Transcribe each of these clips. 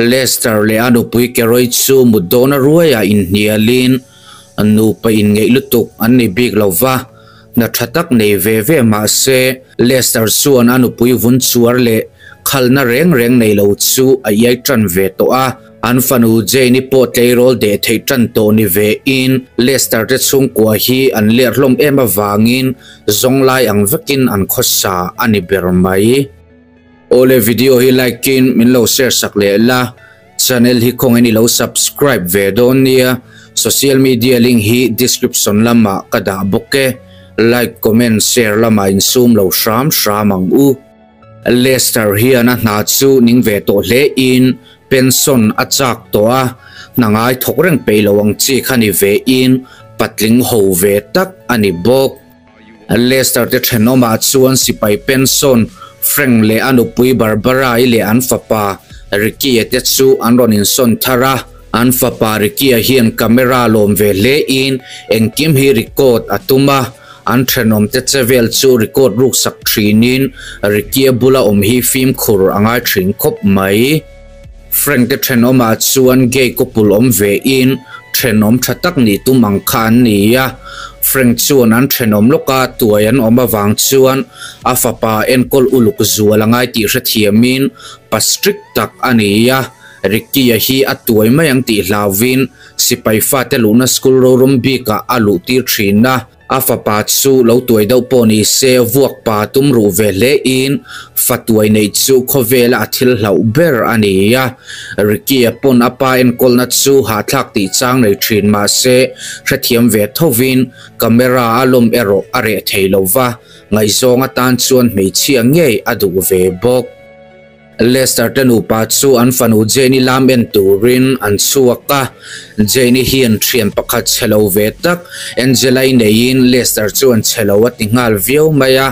Lester leh a nupui Keroy chu mut dawna ruaiah inhnialin nupa inngeih lutuk an ni bik lo va, hna tha tak nei ve ve mah se Lester chuan a nupui vun chuar leh khalna reng reng nei lo chu a iai tan ve tawh a. An fanu Jane-i pawh tleirawl deh theih tan tawh ni ve in Lester te chhungkua hi an ler hlawm em avangin zawnglai ang vekin an khawsa a ni ber mai. Awle video hi like in min lo share sak leh la, channel hi khawngin i lo subscribe ve dawn nia, social media link hi description lamah ka dah bawk e, like comment share lamah insum lo hram hram ang u. Lester hian a hna chu ning ve tawh hle in pension a chak tawh a, hna ngai thawk reng peih lo ang chi kha ni ve in patling ho ve tak a ni bawk. Lester te thenawmah chuan sipai pension Frank leh a nupui Barbara-i leh an fapa Ricky-a te chu an rawn insawn thar a. An fapa Ricky-a hian camera lawm ve hle in engkim hi record a tum a, an thenawm te che vel chu record ruksak thinin Ricky-a bula awm hi fimkhur a ngai thin khawp mai. Frank te thenawmah chuan gay couple awm ve in thenawm tha tak nih tum ang kha an ni a, Frank chuan an thenawm lawka tuai an awm avang chuan a fapa enkawl uluk zual a ngai tih hrethiamin pa strict tak a ni a, Ricky-a hi a tuai mai ang tih hlauvin sipai fate luhna school rorum bikah a luh tir thin a. A fapa chu lo tuai deuh pawh ni se vuak pa tum ruh ve hle in fa tuai neih chu khawvela a thil hlauh ber a ni a. Ricky-a pawn a pa enkawlna chu hahthlak tih chang nei thin mah se hrethiam ve thovin camera a lawm erawh a reh thei lo va, ngaihzawng atan chuan hmeichhia ngei a duh ve bawk. Lester te nupa chu an fanu Jane-i lam en turin an chhuak a, Jane-i hian thian pakhat chhe lo ve tak Angela-i neiin Lester chuan chhe lo a ti nghal viau mai a,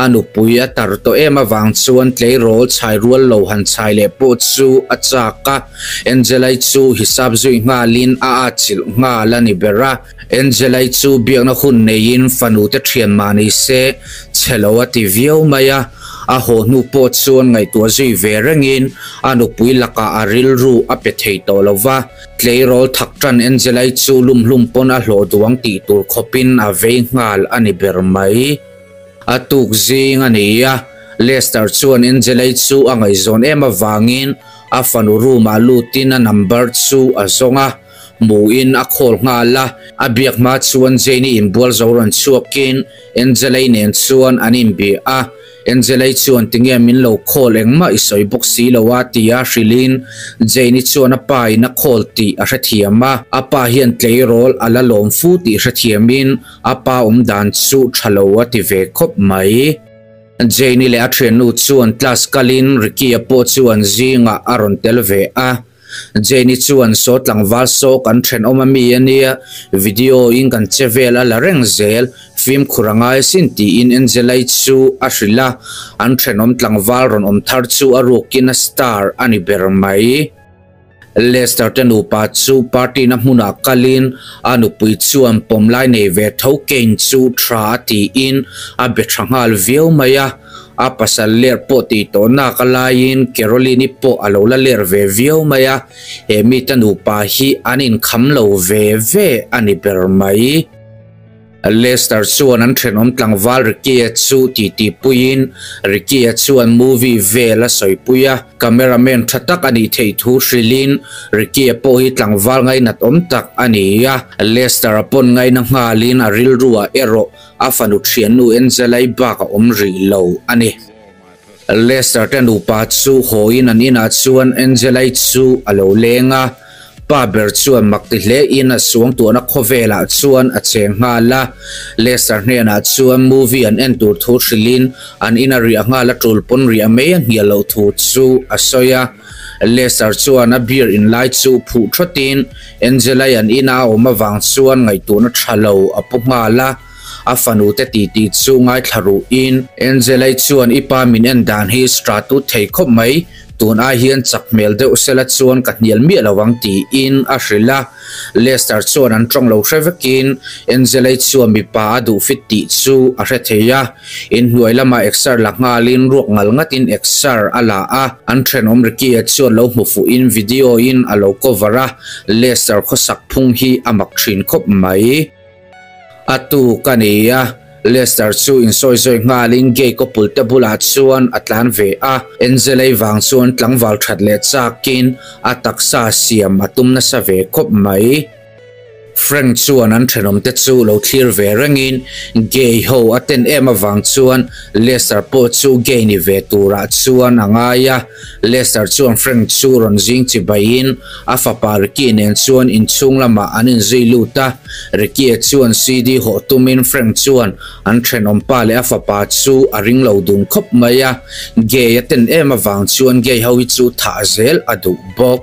a nupui a tar tawh em avang chuan tleirawl chhai rual lo han chhai leh pawh chu a chak a, Angela-i chu hisap zui nghalin a atchilh nghal a ni ber a, Angela-i chu biakna hun neiin fanu te thian mah ni se chhe lo a ti viau mai a. A haw hnu pawh chuan ngaihtuah zui ve rengin a nupui lakah a rilru a pe thei tawh lo va, tleirawl thak tan Angela-i chu lumhlum pawn a hlawh duang tih tur khawpin a vei nghal a ni ber mai. A tuk zing a ni a, Lester chuan Angela-i chu a ngaihzawn em avangin a fanu room-ah lutin a number chu a zawng a, Hmuhin a call nghal a, a biak hma chuan Jane-i inbual zo rawn chhuakin Angela-i nen chuan an inbia a, Angela-i chuan tinge min lo call engmah i sawi bawk si lo a tia hrilhin Jane-i chuan a pa in a call tih a hrethiam a, a pa hian tleirawl a la lawm fu tih hrethiamin a pa awm dan chu tha lo a ti ve khawp mai. Jane-i leh a thiannu chuan class kalin Ricky-a pawh chuan zingah a rawn tel ve a. Jenny chuan saw tlangval saw kan thenawm a mi a nia, video in kan che vel a la reng zel, fimkhur a ngai asin tiin Angela-i chu a hrilh a, an thenawm tlangval rawn awm thar chu a rukin a star a ni ber mai. Lester te nupa chu party na hmunah kalin a nupui chuan pawmlai nei ve tho Kane chu tha a tiin a be tha nghal viau mai a. A pasal ler pawh tih tawh nak a laiin Caroline-i pawh a lo la ler ve viau mai a, he mite nupa hi an inkham lo ve ve a ni ber mai. Lester chuan an thenawm tlangval Ricky-a chu titi puiin Ricky-a chuan movie vel a sawipui a, cameraman tha tak a nih theih thu hrilhin Ricky-a pawh hi tlangval ngainat awm tak a ni a, Lester-a pawn ngaina nghalin a rilruah erawh A fanu thiannu Angela-i bak a awm rih lo a ni. Lester te nupa chu hawiin an inah chuan Angela-i chu a lo leng a, pa ber chuan mak ti hlein a suangtuahna khawvelah chuan a cheng nghal a. Lester hnenah chuan movie an en tur thu hrilhin an ina riah nghal a tul pawn riah mai a hnial loh thu chu a sawi a. Lester chuan a beer in lai chu phuh thawtin Angela-i an ina a awm avang chuan ngaihtuahna tha lo a pu nghal a, a fanu te titi chu ngaithla ruhin. Angela-i chuan i pa min en dan hi stratut thei khawp mai, Tun ai hian chak hmel deuh sela chuan ka hnial miah lo ang tiin a hrilh a. Lester chuan an tawng lo hre vekin Angela-i chuan mipa a duh fit tih chu a hre thei a. Inhnuai lamah exer la nghalin ruak ngal ngatin exer a la a. An thenawm Ricky-a chuan lo hmu fuhin video-in a lo cover a. Lester khawsak phung hi a mak thin khawp mai. A tuk a ni a, Lester chu insawi zawi nghalin gay couple te bulah chuan a tlan ve a, Angela-i vang chuan tlangval that leh chakin a taksa siam a tum nasa ve khawp mai. Frank chuan an thenawm te chu lo thlir ve rengin gay ho a ten em avang chuan Lester pawh chu gay ni ve turah chuan a ngai a, Lester chuan Frank chu rawn zing chibaiin a fapa Ricky nen chuan inchhung lamah an inzui lut a, Ricky-a chuan CD hawh tumin Frank chuan an thenawmpa leh a fapa chu a ring lo dun khawp mai a, gay a ten em avang chuan gay ho hi chu thah zel a duh bawk.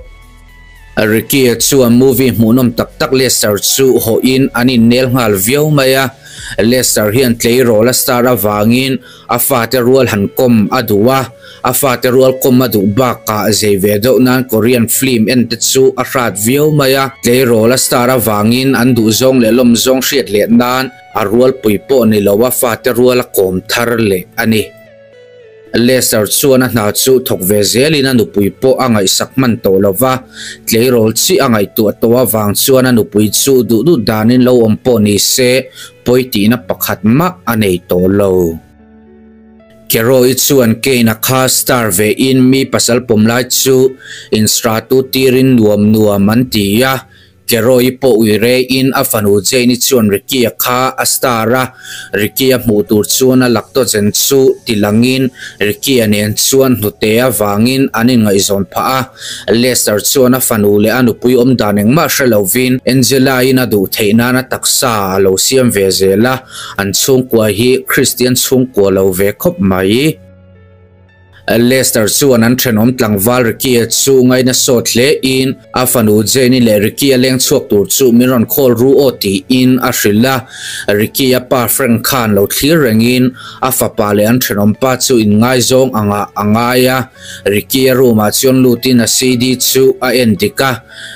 Ricky-a chuan movie hmuhnawm tak tak Lester chu hawhin an innel nghal viau mai a, Lester hian tleirawl a star avangin A fate rual han kawm a duh a, a fate rual kawm a duh bakah zei ve deuh nan Korean film en te chu a hrat viau mai a, tleirawl a star avangin an duhzawng leh lawmzawng hriat leh nan a rualpui pawh ni lo a fate rual a kawm thar leh a ni. Lester chuan a hna chu thawk ve zelin a nupui pawh a ngaihsak hman tawh lo va, tleirawl chi a ngaihtuah tawh avang chuan a nupui chu duh duh danin lo awm pawh ni se Pawi tihna pakhat mah a nei tawh lo. Keroy chuan Kane-a kha star ve in mi pasal pawm lai chu instratu tirin nuam nuam an ti a. Keroy pawh ui re in a fanu Jane-i chuan Ricky-a kha a star a, Ricky-a hmuh tur chuan a lactogen chu ti langin Ricky-a nen chuan hnute avangin an inngaihzawn phah a. Lester chuan a fanu leh a nupui awm dan engmah hre lovin Angela-in a duh theih nan a taksa a lo siam ve zel a, an chhungkua hi Kristian chhungkua lo ve khawp mai. Lester chuan an thenawm tlangval Ricky-a chu ngaina sawt hle in a fanu Jane-i leh Ricky-a leng chhuak tur chu min rawn call ru aw tiin a hrilh a, Ricky-a pa Frank khan lo thlir rengin a fapa leh an thenawm pa chu inngaizawng angah a ngai a. Ricky-a room-ah chuan lutin a CD chu a en dik a,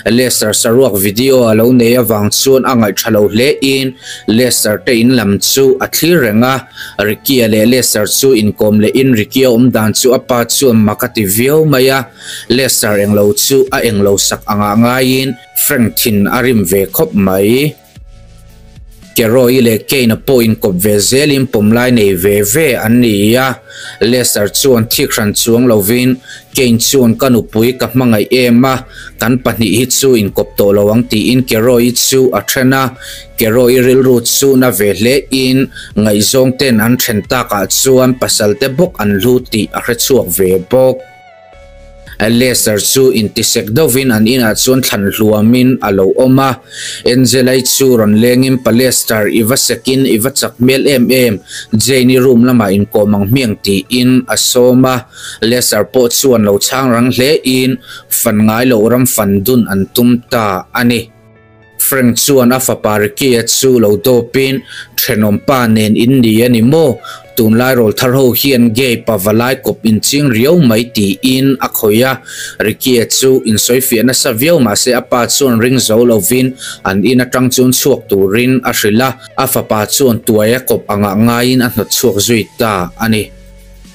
Lester saruak video a lo nei avang chuan a ngaih tha lo hle in Lester te in lam chu a thlir reng a, Ricky-a leh Lester chu inkawm leh in Ricky-a awm dan chu a pa chuan mak a ti viau mai a, Lester englo chu a englo sak angah ngaiin Frank thin a rim ve khawp mai. Keroy leh Kane-a pawh inkawp ve zelin pawmlai nei ve ve an ni a, Lester chuan thik hran chuang lovin Kane chuan ka nupui ka hmangaih em a, kan pahnih hi chu inkawp tawh lo ang tiin Keroy chu a then a, Keroy rilru chu na ve hle in ngaihzawng ten an then takah chuan pasal te bawk an hlu tih a hrechhuak ve bawk. Lester chu intisek deuhvin an inah chuan thlan hluamin a lo awm a. Angela-i chu rawn lengin Pa Lester, i va sekin i va chak hmel em em, Jane-i room lamah inkawm ang hmiang tiin a sawm a. Lester pawh chuan lo chhang rang hlein fan ngai loh ram fan dun an tum ta a ni. Frank chuan a fapa Ricky-a chu lo dawpin, Thenawm pa nen in ni a ni maw? Tunlai rawl thar ho hian gay pa valai kawp inching riau mai tiin a khawih a. Ricky-a chu insawifiah nasa viau mahse a pa chuan ring zo lovin an in atang chuan chhuak turin a hrilh a, a fapa chuan tuai a kawp angah ngaiin a hnawt chhuak zui ta a ni.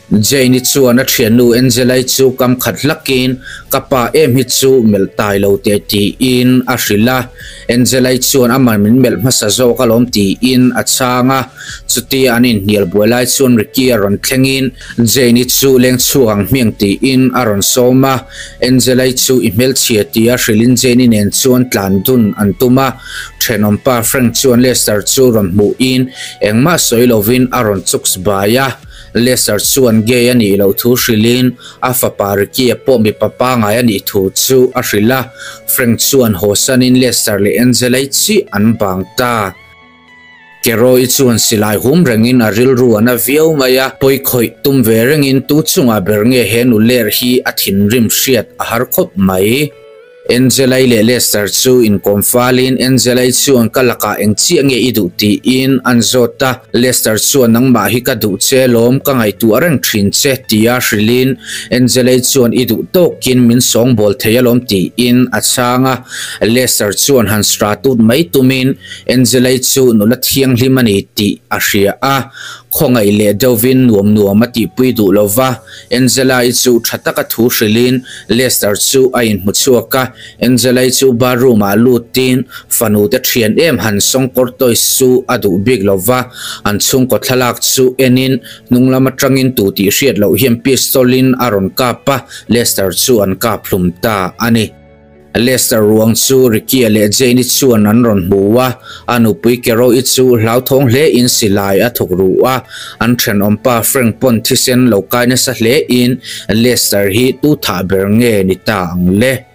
Jane-i chuan a thiannu Angela-i chu kam khat hlakin, Ka pa em hi chu melh tai lo teh tiin a hrilh a. Angela-i chuan amah min melh hmasa zawk alawm tiin a chhang a. Chutia an inhnial buai lai chuan Ricky a rawn thlengin Jane-i chu leng chhuak ang hmiang tiin a rawn sawm a. Angela-i chu i hmelchhia tia hrilhin Jane-i nen chuan tlan dun an tum a. Thenawmpa Frank chuan Lester chu rawn hmuhin engmah sawi lovin a rawn chuks bai a. Lester chuan gay a nih loh thu hrilhin a fapa Ricky-a pawh mipa pangai a nih thu chu a hrilh a, Frank chuan hawsanin Lester leh Angela-i chiah an bang ta. Kero-i chuan silai hum rengin a rilru a na viau mai a, pawi khawih tum ve rengin tu chungah ber nge he nu ler hi a thinrim hriat a har khawp mai. Angela-i leh Lester chu inkawm falin Angela-i chuan ka lakah eng chiah nge i duh tiin an zawt a, Lester chuan nangmah hi ka duh che lawm ka ngaihtuah reng thin che tia hrilhin Angela-i chuan i duh tawkin min sawngbawl thei alawm tiin a chhang a, Lester chuan han sra tut mai tumin Angela-i chu nula thianghlim a ni tih a hria a, khawngaih leh deuhvin nuam nuam a tihpui duh lova. Angela-i chu tha taka thu hrilhin Lester chu a inhmu chhuak a, Angela-i chu bathroom-ah lutin fanu te thian em han sawngkawr toys chu a duh bik lo va, an chhungkaw thlalak chu enin hnung lam atangin tu tih hriat loh hian pistol-in a rawn kap a, Lester chu an kap hlum ta a ni. Lester ruang chu Ricky-a leh Jane-i chuan an rawn hmu a, a nupui Kero-i chu hlauthawng hlein silai a thawk ru a, an thenawmpa Frank pawn thisen lo kai nasa hlein Lester hi tu thah ber nge ni ta ang le?